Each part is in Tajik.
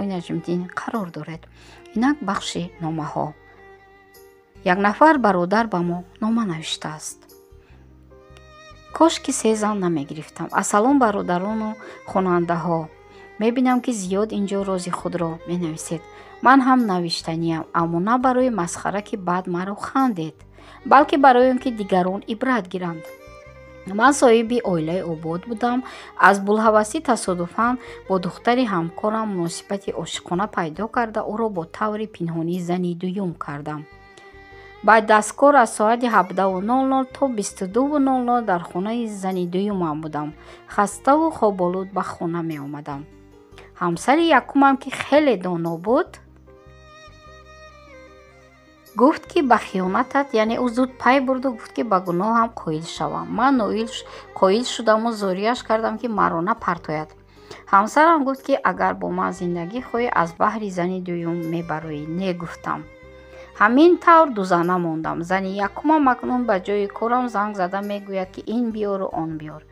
Сафарҳои Наҷмиддин қарор доред. Инак бахши номаҳо. Як нафар бародар ба мо нома навиштааст. Кош ки се зан намегирифтам. Ассалом, бародарону хонандаҳо. Мебинам, ки зиёд инҷо рози худро менависед. Ман ҳам навиштаниям, аммо на барои масхара, ки баъд маро хандед, балки барои он ки дигарон ибрат гиранд. Ман соҳиби оилаи обод будам. Аз булҳавасӣ тасодуфан бо духтари ҳамкорам муносибати ошиқона пайдо карда, ӯро бо таври пинҳонӣ зани дуюм кардам. Баъд аз кор аз соати 17:00 то 22:00 дар хонаи зани дуюмам будам. Хаставу хоболуд ба хона меомадам. Ҳамсари якумам, ки хеле доно буд, гуфт, ки ба хиёнатат, яъне ӯ зуд пай бурду гуфт, ки ба гуноҳам қоил шавам. Ман қоил шудаму зорияш кардам, ки маро напартояд. Ҳамсарам гуфт, ки агар бо ман зиндагӣ хоҳӣ, аз баҳри зани дуюм мебароӣ. Не, гуфтам. Ҳамин тавр дузана мондам. Зани якумам акнун ба ҷои корам занг зада мегӯяд, ки ин биёру он биёр.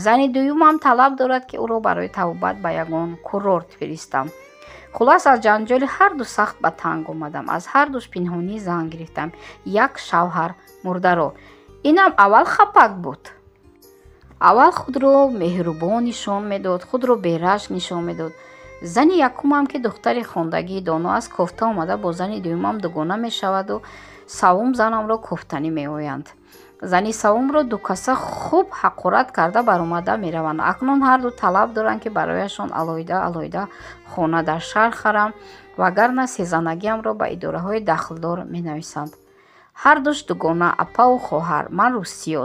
Зани дуюмам талаб дорад, ки ӯро барои табобат ба ягон курорт фиристам. Хулос, аз ҷанҷоли ҳарду сахт ба танг омадам. Аз ҳардуш пинҳонӣ зан гирифтам, як шавҳар мурдаро. Инам аввал хапак буд. Аввал худро меҳрубон нишон медод, худро берашк нишон медод. Зани якумам, ки духтари хондагии доно аст, кофта омада бо зани дуюмам дугона мешаваду савум занамро кофтанӣ меоянд. Зани савумро дукаса хуб ҳақорат карда баромада мераванд. Акнун ҳарду талаб доранд, ки барояшон алоҳида алоҳида хона дар шаҳр харам, вагарна сезанагиамро ба идораҳои дахлдор менависанд. Ҳардуш дугона, апаву хоҳар. Ман русиё.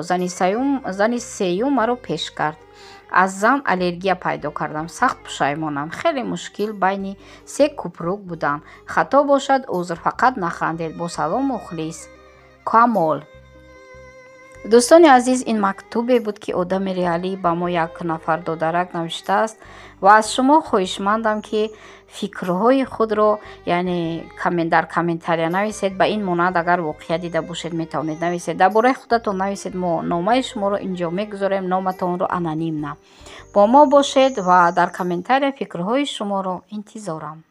Зани сеюм маро пеш кард. Аз зан аллергия пайдо кардам, сахт пушаймонам. Хеле мушкил байни се купрук будан. Хато бошад, узр, фақат нахандед. Бо салом, мухлис Камол. Дӯстони азиз, ин мактубе буд, ки одами реалӣ ба мо як нафар додарак навиштааст, ва аз шумо хоҳишмандам, ки фикрҳои худро, яъне, дар комментария нависед. Ба ин монанд агар воқеа дида бошед, метавонед нависед, дар бораи худатон нависед. Мо номаи шуморо инҷо мегузорем, номатонро анонимно. Бо мо бошед ва дар комментария фикрҳои шуморо интизорам.